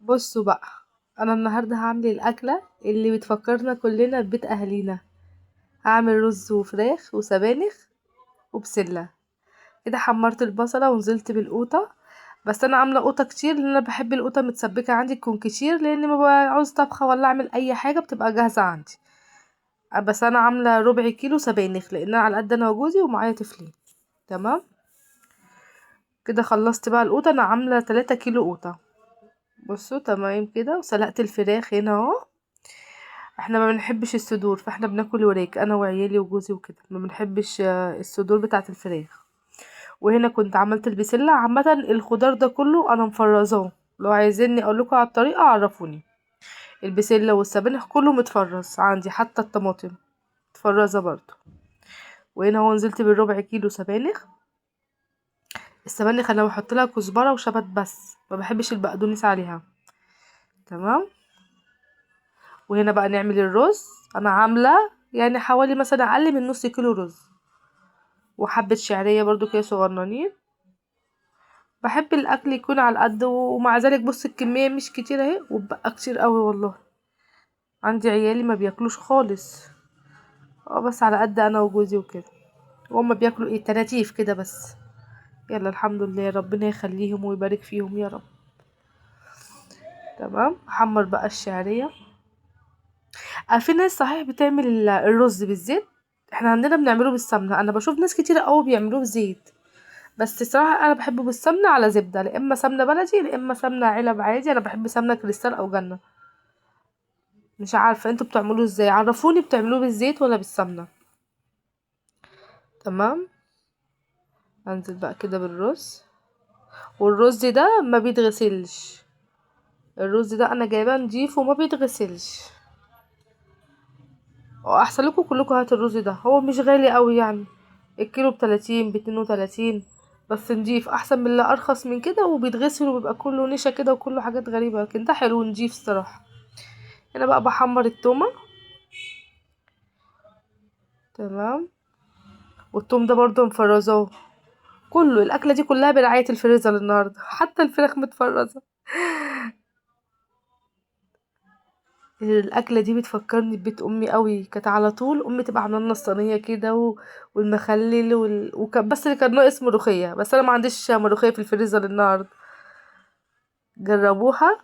بصوا بقى، انا النهارده هعمل الاكلة اللي بتفكرنا كلنا ببيت اهالينا. هعمل رز وفراخ وسبانخ وبسله كده. حمرت البصله ونزلت بالقوطه، بس انا عامله قوطه كتير لان انا بحب القوطه متسبكه عندي تكون كتير، لان ما بعوز طبخه ولا اعمل اي حاجة بتبقى جاهزة عندي. بس انا عامله ربع كيلو سبانخ لان انا على قد انا وجوزي ومعايا طفلين. تمام كده خلصت بقى القوطه، انا عامله 3 كيلو قوطه. بصوا تمام كده. وسلقت الفراخ هنا اهو. احنا ما بنحبش الصدور، فاحنا بناكل وراك انا وعيالي وجوزي وكده، ما بنحبش الصدور بتاعه الفراخ. وهنا كنت عملت البسله. عامة الخضار ده كله انا مفرزاه، لو عايزيني اقول لكم على الطريقة عرفوني. البسله والسبانخ كله متفرز عندي، حتى الطماطم متفرزه برضو. وهنا هو نزلت بالربع كيلو سبانخ. السبانخ انا بحط لها كزبره وشبت بس، ما بحبش البقدونس عليها. تمام. وهنا بقى نعمل الرز. انا عامله يعني حوالي مثلا اقل من نص كيلو رز، وحبه شعرية برضو كده صغننين. بحب الاكل يكون على قد، ومع ذلك بص الكمية مش كتير اهي، وبقى كتير قوي والله. عندي عيالي ما بياكلوش خالص، بس على قد انا وجوزي وكده، وهما بياكلوا ايه تناتيف كده بس. يلا الحمد لله، ربنا يخليهم ويبارك فيهم يا رب. تمام. حمر بقى الشعرية. في ناس صحيح بتعمل الرز بالزيت، احنا عندنا بنعمله بالسمنه. انا بشوف ناس كتير قوي بيعملوه بزيت، بس الصراحة انا بحبه بالسمنه على زبدة، لا اما سمنه بلدي لا اما سمنه علب عادي. انا بحب سمنه كريستال او جنة، مش عارفه انتوا بتعملوه ازاي، عرفوني بتعملوه بالزيت ولا بالسمنه. تمام. انزل بقى كده بالرز. والرز ده ما بيتغسلش، الرز ده انا جايباه نضيف وما بيتغسلش. واحسن لكم كلكم هاتوا الرز ده، هو مش غالي قوي يعني، الكيلو ب30 ب32، بس نضيف احسن من اللي ارخص من كده وبيتغسل وبيبقى كله نشا كده وكله حاجات غريبة، لكن ده حلو نضيف الصراحة. هنا بقى بحمر التومه. تمام. والتوم ده برضو مفرزاه كله. الاكلة دي كلها برعاية الفريزر النهارده، حتى الفراخ متفرزه. الاكلة دي بتفكرني ببيت امي قوي، كانت على طول امي تبقى عامله لنا الصينية كده والمخلل بس اللي كان ناقص ملوخية، بس انا ما عنديش ملوخية في الفريزر النهارده. جربوها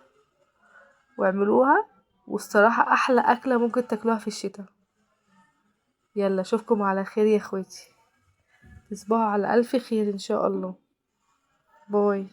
واعملوها، والصراحة احلى اكله ممكن تاكلوها في الشتاء. يلا اشوفكم على خير يا اخواتي، تصبحوا على الف خير ان شاء الله. باي.